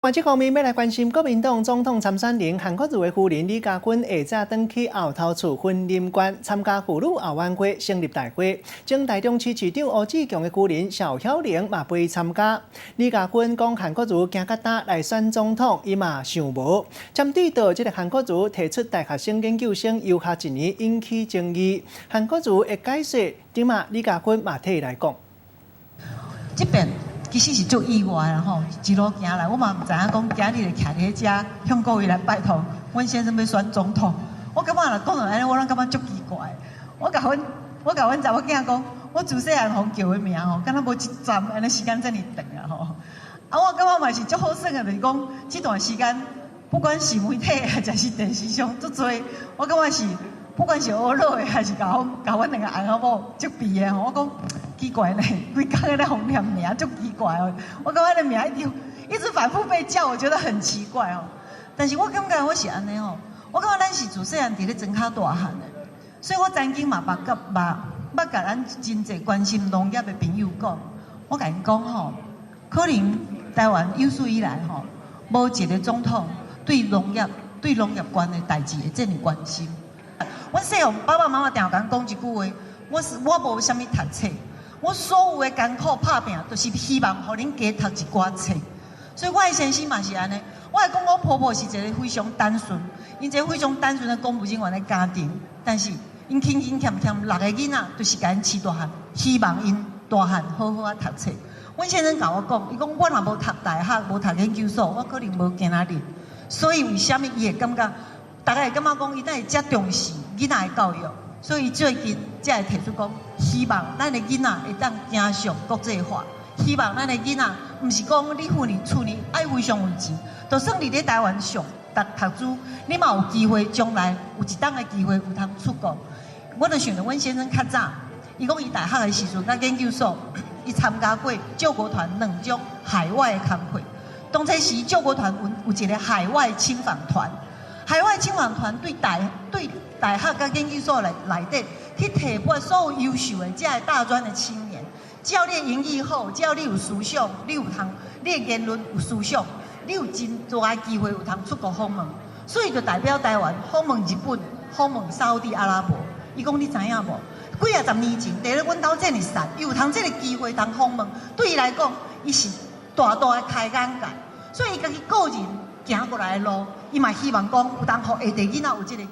關這方面，欲來關心國民黨總統參選人韓國瑜的夫人李家芬下晝轉去後頭厝雲林縣參加婦女後援會成立大會，前台中市市長吳志強的夫人邵曉玲嘛陪參加。李家芬講韓國瑜行較今來選總統，伊嘛想無。針對著這个韓國瑜提出大學生研究生遊學一年引起爭議，韓國瑜的解釋，這馬李家芬嘛替伊來講。這邊其實是足意外啦吼，一路行來，我嘛毋知影講今日會徛佇遮向各位來拜託，阮先生欲選總統，我感覺若講著按呢，我攏感覺足奇怪。我共阮查某囝講，我自細漢予人叫的名吼，敢若無一站按呢時間遮爾長啊吼。啊，我感覺嘛是足好耍的，就是講這段時間，不管是媒體還是電視上足濟，我感覺是不管是呵咾的，還是共共阮兩个翁仔某責備的吼，我講。奇怪呢，規工咧予人念名足奇怪哦。我感覺彼个名一直一直反覆被叫，我覺得很奇怪哦。但是我感覺我是按呢吼，我感覺咱是自細漢佇咧莊跤大漢的，所以我曾經嘛捌佮嘛捌共咱真濟關心農業的朋友講，我共𪜶講吼，可能台灣有史以來吼，無一个總統對農業關的代誌會這麼關心。阮細漢爸爸媽媽定共阮講一句話，我是我無啥物讀冊。我所有的艱苦拍拚，就是希望予恁加讀一寡冊。所以我的先生嘛是按呢。我會講，我婆婆是一个非常單純，𪜶一个非常單純的公務人員的家庭，但是𪜶勤勤儉儉六个囡仔，就是共𪜶飼大漢，希望𪜶大漢好好仔讀冊。阮先生共我講，伊講我若無讀大學，無讀研究所，我可能無今仔日。所以為啥物伊會感覺，大家會感覺講，伊哪會遮重視囡仔的教育？所以最近才會提出講，希望咱的囡仔會當走向國際化，希望咱的囡仔毋是講你父年厝裡愛非常有錢，就算你佇台灣上讀讀書，你嘛有機會將來有一當的機會有通出國。我就想著阮先生較早，伊講伊大學的時陣，佮研究所，伊參加過救國團兩種海外的工課。當初時救國團有一个海外青訪團，海外青訪團對大學佮研究所內底去提拔所有優秀的這个大專的青年，只要你的英語好，只要你有思想，你有通，你的言論有思想，你有真大的機會有通出國訪問，所以就代表台灣訪問日本、訪問沙烏地阿拉伯。伊講你知影無？幾仔十年前，佇咧阮兜這麼散，伊有通這个機會通訪問，對伊來講，伊是大大的開眼界。所以伊家己個人行過來的路，伊嘛希望講有當予下塊囡仔有這个機